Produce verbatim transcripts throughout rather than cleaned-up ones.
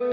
อ่า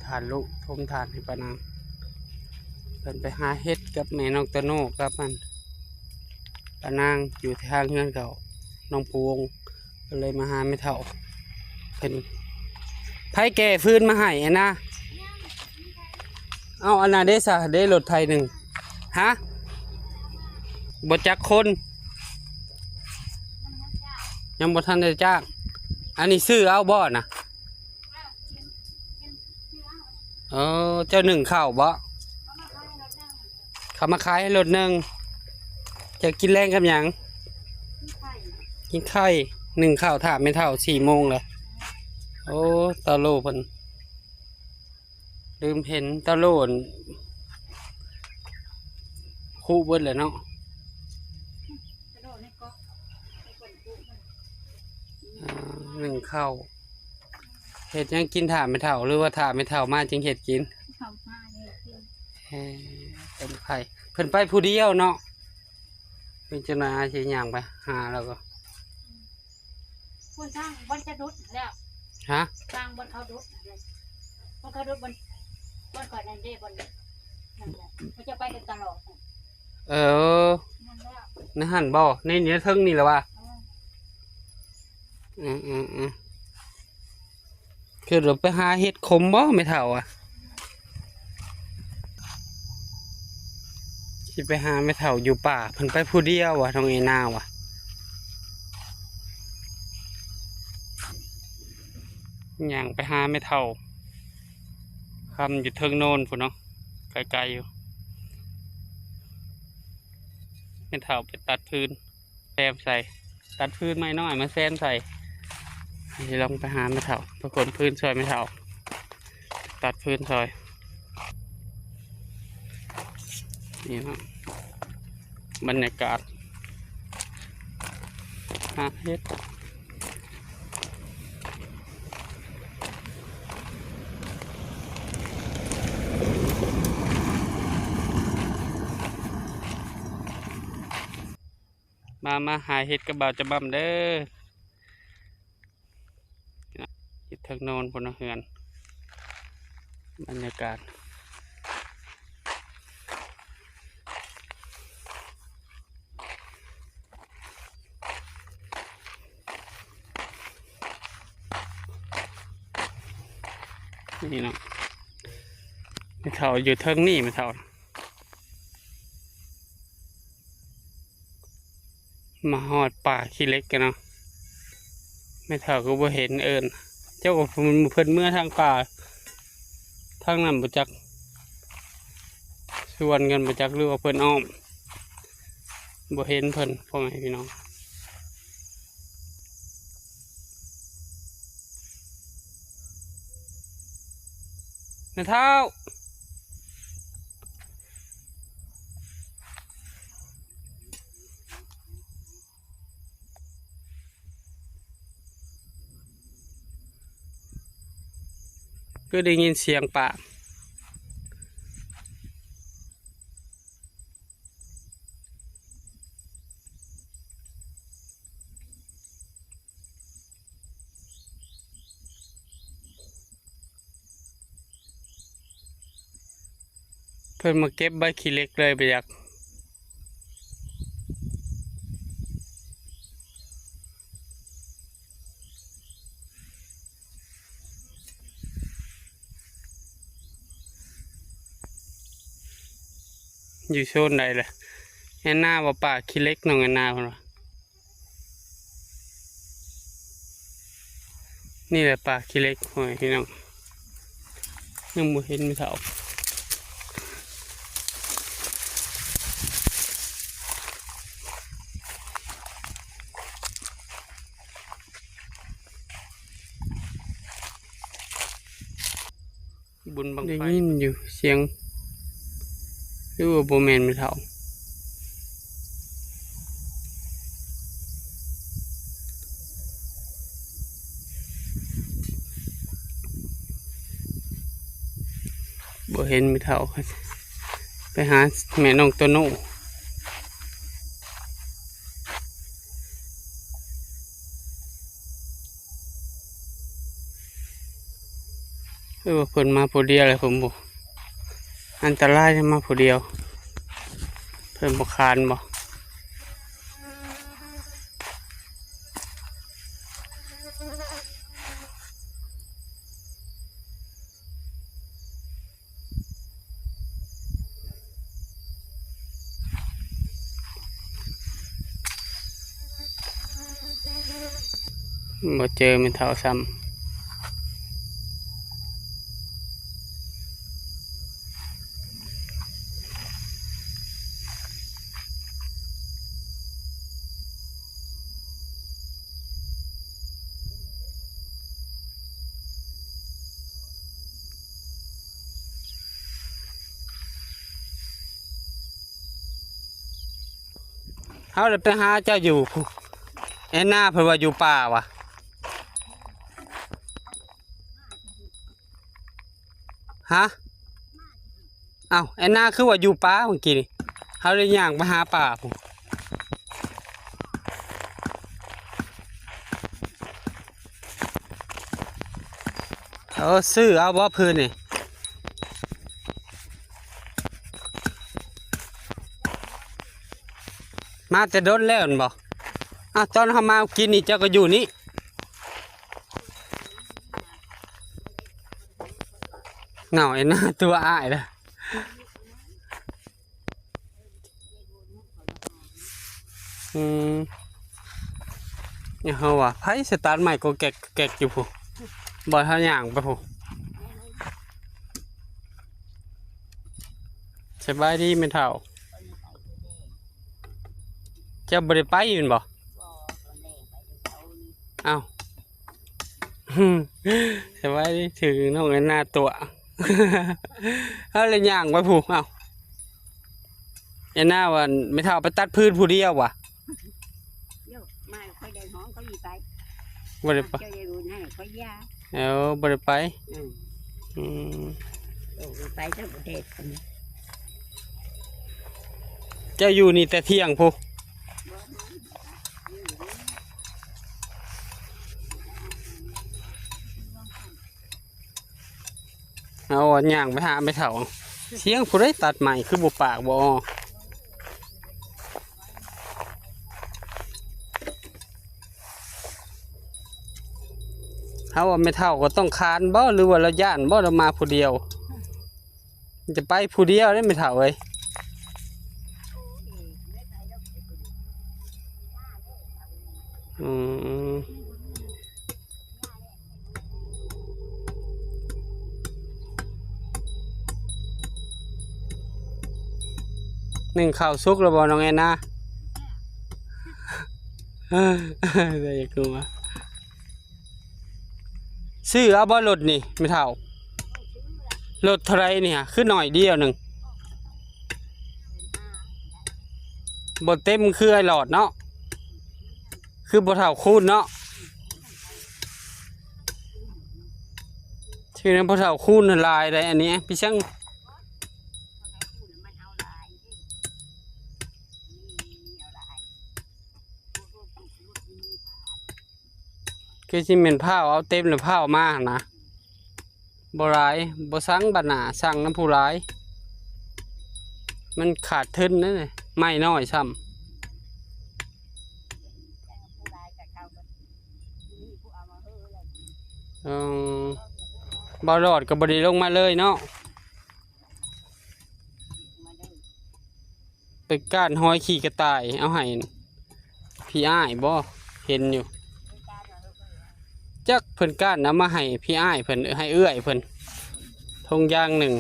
ถ่านลุ ถมถ่านให้ป้านาง เพิ่นไปหาเห็ดกับแม่น้องโตโน่กับมัน ป้านางอยู่ทางเฮือนเขา น้องพวง ก็เลยมาหาแม่เฒ่า เพิ่น ไผแก่ฟืนมาให้อะนะ เอาอันน่ะเด้ซะ เด้รถไถหนึ่ง ฮะ บ่จักคน ยังบ่ทันได้จ้าง อันนี้ซื้อเอาบ่น่ะ เออ เจ้าหนึ่งข้าวบ่ เขามาขายให้รถหนึ่ง จะกินแลงกับหยัง กินไข่ หนึ่งข้าว ถามแม่เฒ่า สี่โมงแล้ว โอ้ เต้าโล่เพิ่น ลืมเห็นเต้าโล่น คุเบิดเลยเนาะ อ่า หนึ่งข้าว เฮ็ดหยังกิน ถามแม่เฒ่า หรือว่าถามแม่เฒ่ามาจึงเฮ็ดกิน เขามาเลยกิน เอ้ย ต้มไข่ เพิ่นไปผู้เดียวเนาะ เป็นจังได๋ อาจสิย่างไปหาแล้วก็ คนทางบ่อนจะดุดแล้ว ฮะ ทางบ่อนเขาดุดแล้ว บ่อนเขาดุด บ่อน บ่อนก่อนนั่นเด้ บ่อนนั่นแหละ มันจะไปกันตลอด เออ นั่นแหละ ในหั่นบ่ ใน ในเทิงนี่แหละวะ เออ อืม อืม อืม คือเราไปหาเห็ดขมบ่แม่เฒ่าอะ สิไปหาแม่เฒ่าอยู่ป่า เพิ่นไปผู้เดียวว่ะ น้องเอนาว่ะ ย่างไปหาแม่เฒ่า ค่ำอยู่เทิงโนนพุ้นเนาะ ไกลๆอยู่ แม่เฒ่าไปตัดฟืน แซมใส่ ตัดฟืนไม้น้อยมาแซมใส่ สิลองไปหาแม่เฒ่า ไปขนฟืนซอยแม่เฒ่า ตัดฟืนซอย นี่เนาะ บรรยากาศ หาเห็ด มา มาหาเห็ดกับบ่าวจะบ่ำเด้อ เห็ดเทิงโนนพุ้นเนาะ เฮือน บรรยากาศ นี่เนาะ แม่เฒ่าอยู่เทิงนี่ แม่เฒ่า มาฮอดป่าขี้เหล็กกันเนาะ แม่เฒ่าก็บ่เห็นเอิ้น เจ้าก็เพิ่น เพิ่นเมือทางป่า ทางนั้นบ่จัก สวนกันบ่จัก หรือว่าเพิ่นอ้อม บ่เห็นเพิ่น พ่อแม่พี่น้อง แม่เฒ่า คือได้ยินเสียงปลา เพิ่นมาเก็บใบขี้เหล็กเลย บ่อยาก อยู่โซนใดล่ะ แอนนาว่าป่าขี้เหล็ก น้องแอนนาเพิ่นว่า นี่แหละป่าขี้เหล็ก พ่อแม่พี่น้อง ยังบ่เห็นแม่เฒ่า บุญบั้งไฟ ได้ยินอยู่เสียง หรือว่าบ่แม่นแม่เฒ่า บ่เห็นแม่เฒ่า ไปหาแม่น้องโตโน่ เออ เพิ่นมาผู้เดียวเลย ผมบอก อันตรายมาผู้เดียว เพิ่นบ่คานบ่ บ่เจอแม่เฒ่าซ้ำ เฮาเลยไปหาเจ้าอยู่พุ้น แอนนาเพิ่นว่าอยู่ป่าวะ ฮะ เอ้า แอนนาคือว่าอยู่ป่าเมื่อกี้นี่ เฮาเลยย่างไปหาป่าพุ้น เออ ซื้อเอาบ่พื้นนี่ มาแต่ดนแล้วแม่นบ่ อ้าว ตอนเฮามากินนี่เจ้าก็อยู่นี่ เหงาไอ้หน้าตัวอ้ายละ อืม เนี่ยเฮาว่าไผสตาร์ทใหม่ก็แกกแกกอยู่พุ้น บ่อนเฮาย่างไปพุ้น สบายดีแม่เฒ่า เจ้าบ่ได้ไปแม่นบ่ เอ้า สบายดี ถือน้องแอนนาตัว เฮาเลยย่างไปพุ้น เอ้า แอนนาว่าแม่เฒ่าไปตัดฟืนผู้เดียวว่ะ เดี๋ยวมาค่อยได้ห้องเขาอีกไป บ่ได้ไป เจ้าได้รู้นะค่อยยา เออ บ่ได้ไป อืม อืม โอ้ ไปเจ้าประเทศคนนี้ เจ้าอยู่นี่แต่เที่ยงพุ้น เอาอันย่างไปหาแม่เฒ่า เสียงผู้ใดตัดไม้คือบ่ปากบ่ออก เฮาว่าแม่เฒ่าก็ต้องคานบ่ หรือว่าลาวย้านบ่ ลาวมาผู้เดียว จะไปผู้เดียวเด้แม่เฒ่าเอ้ย อืม นึ่งข้าวสุกแล้วบ่น้องแอนนา ได้อยากรู้ว่า ซื้อเอาบ่รถนี่แม่เฒ่า รถเท่าไรนี่ฮะ คือหน่อยเดียวหนึ่ง บ่เต็มคือไอ้หลอดเนาะ คือพ่อเฒ่าคูณเนาะ ชื่อนั้นพ่อเฒ่าคูณหลายได้อันนี้พี่ช่าง คือสิแม่นพาวเอาเต็มแล้วพาวมาหั่นนะ บ่หลาย บ่สั่งบัดหน้า สั่งนำผู้หลาย มันขาดทุนนั่นน่ะ ไม้น้อยซ้ำ เออ บ่รอดก็บ่ได้ลงมาเลยเนาะ ไปก้านหอยขี้กระต่าย เอาให้พี่อ้ายบ่ เห็นอยู่ จักเพิ่นก้านเอามาให้พี่อ้ายเพิ่น ให้เอื้อยเพิ่น ทงยางหนึ่ง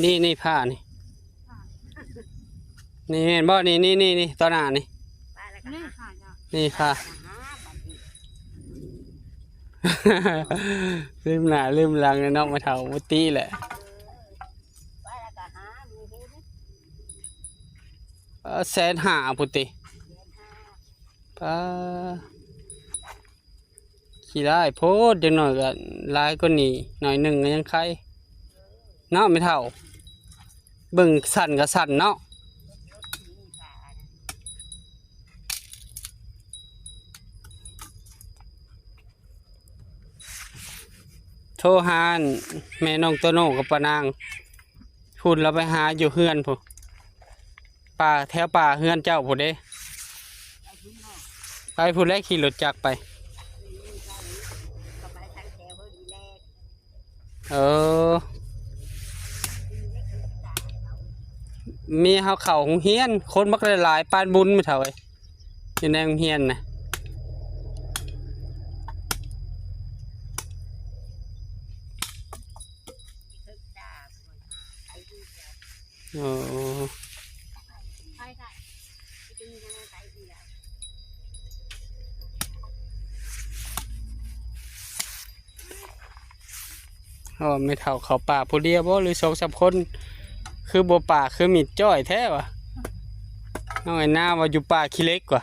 นี่ นี่ผ้านี่ นี่แม่นบ่ นี่ นี่ นี่ นี่ ต่อหน้านี่ นี่ค่ะ นี่ผ้า ลืมหน้าลืมหลังเนาะ แม่เฒ่าบ่ติแหละ เออ แสนห้าพุ้นติ ป้า ขี้ร้ายโพด จักหน่อยก็หลายกว่านี้หน่อยหนึ่งก็ยังไค เนาะแม่เฒ่า เบิ่งสั่นก็สั่นเนาะ โทรหาแม่น้องโตโน่กับป้านาง พุ้น ลาวไปหาอยู่เฮือนพุ้น ป่า แถวป่าเฮือนเจ้าพุ้นเด้ ไปพุ้น แล้วขี่รถจักรไป เออ มีเฮาเข้าโรงเรียน คนบักหลายๆ ปานบุญ แม่เฒ่าเอ้ย อยู่ในโรงเรียนน่ะ โอ้ โอ้ แม่เฒ่าเข้าป่าผู้เดียวบ่ หรือสองสามคน คือบ่ป่า คือมิดจ้อยแท้วะ น้องไอ้นาว่าอยู่ป่าขี้เหล็กว่ะ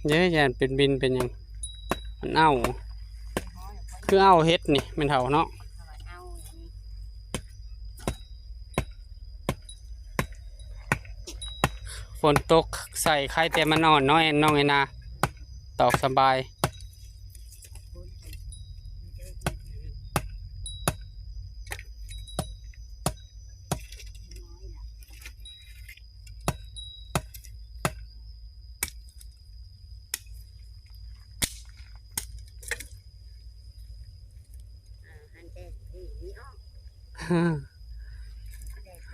เด้ ย่านเป็นบินเป็นหยัง มันเอา คือเอาเห็ดนี่แม่นเฒ่าเนาะ ฝนตกใส่ไข่แต่มันอ่อนเนาะ น้องไอ้นา ตอกสบาย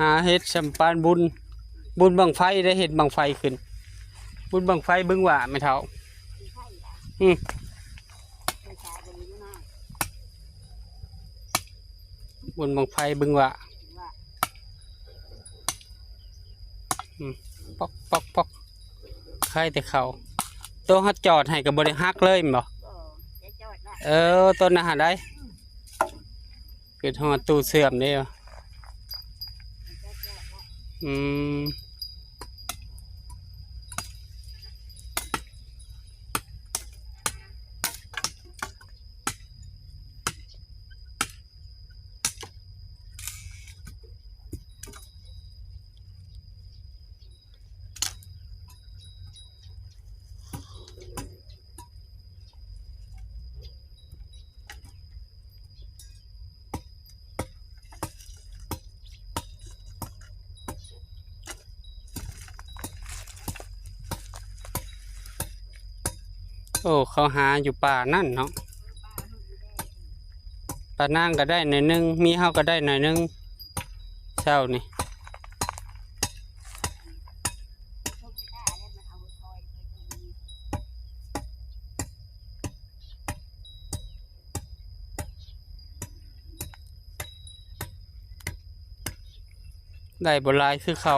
หาเห็ดสำปานบุญ บุญบั้งไฟได้เห็นบั้งไฟขึ้น บุญบั้งไฟบึงหว่าแม่เฒ่า อืม บุญบั้งไฟบึงหว่า อืม ป๊อกป๊อกป๊อก ไข่แต่เขา โตเฮาจอดให้ก็บ่ได้หักเลยแม่นบ่ บ่ จะจอดละ เออ ต้นอาหารได้ คือฮอดตู้เชื่อมเด้ อืม โอ้ เขาหาอยู่ป่านั่นเนาะ ป้านางก็ได้หน่อยหนึ่ง มีเฮาก็ได้หน่อยหนึ่ง เช้านี่ ได้บ่หลายคือเขา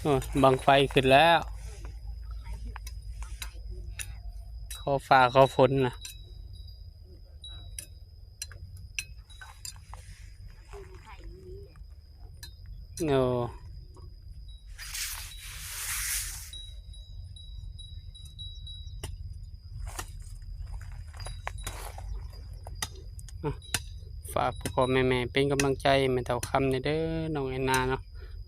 โอ้ย บั้งไฟขึ้นแล้ว ขอฟ้าขอฝนนะ โอ้ อ่ะ ฝากพ่อๆแม่ๆเป็นกำลังใจให้แม่เฒ่าคำแหน่เด้อ น้องแอนนาเนาะ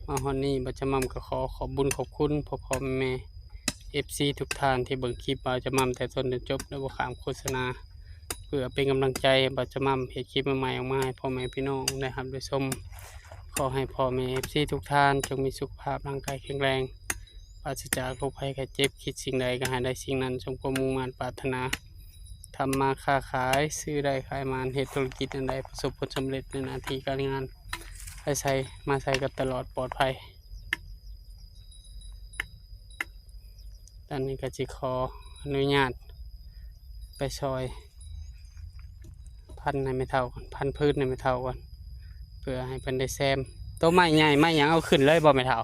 มาฮอดนี้บ่าวจะม่ำก็ขอขอบบุญขอบคุณพ่อๆแม่ๆ เอฟซี ทุกท่านที่เบิ่งคลิปบ่าวจะม่ำแต่ต้นจนจบ และบ่ข้ามโฆษณา เพื่อเป็นกำลังใจให้บ่าวจะม่ำเฮ็ดคลิปใหม่ๆออกมาให้พ่อแม่พี่น้องได้รับได้ชม ขอให้พ่อแม่ เอฟซี ทุกท่านจงมีสุขภาพร่างกายแข็งแรง ปราศจากโรคภัยไข้เจ็บ คิดสิ่งใดก็ให้ได้สิ่งนั้น สมความมุ่งมั่นปรารถนา ทำมาค้าขาย ซื้อได้ขายหมาน เฮ็ดธุรกิจอันใดประสบผลสำเร็จในหน้าที่การงาน ไปไสมาไสก็ตลอดปลอดภัย ตอนนี้ก็สิขออนุญาตไปซอย พันให้แม่เฒ่าก่อน พันพื้นให้แม่เฒ่าก่อน เพื่อให้เพิ่นได้แซม โตไม้ใหญ่ไม้หยังเอาขึ้นเลยบ่แม่เฒ่า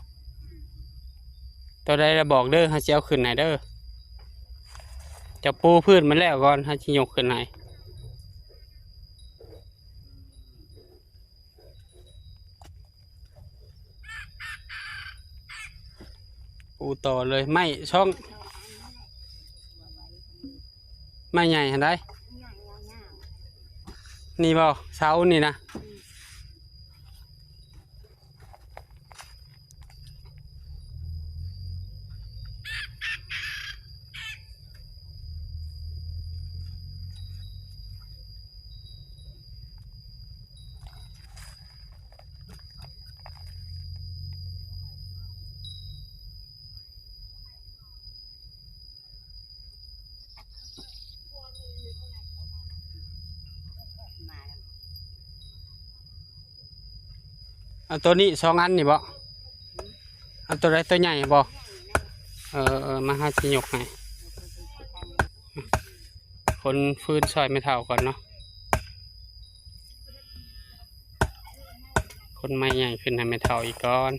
ตัวใดละบอกเด้อ เฮาสิเอาขึ้นให้เด้อ จะปูพื้นมันแล้วก่อน เฮาสิยกขึ้นให้ ปูต่อเลย ไม้ช่อง ไม้ใหญ่หั้นใด นี่บ่ เสานี่นะ เอาตัวนี้สองอันนี่บ่ เอาตัวใดตัวใหญ่บ่ เออ เออ มา เฮาสิยกให้ ขนฟืนซอยแม่เฒ่าก่อนเนาะ ขนไม้ใหญ่ขึ้นให้แม่เฒ่าอีกก่อน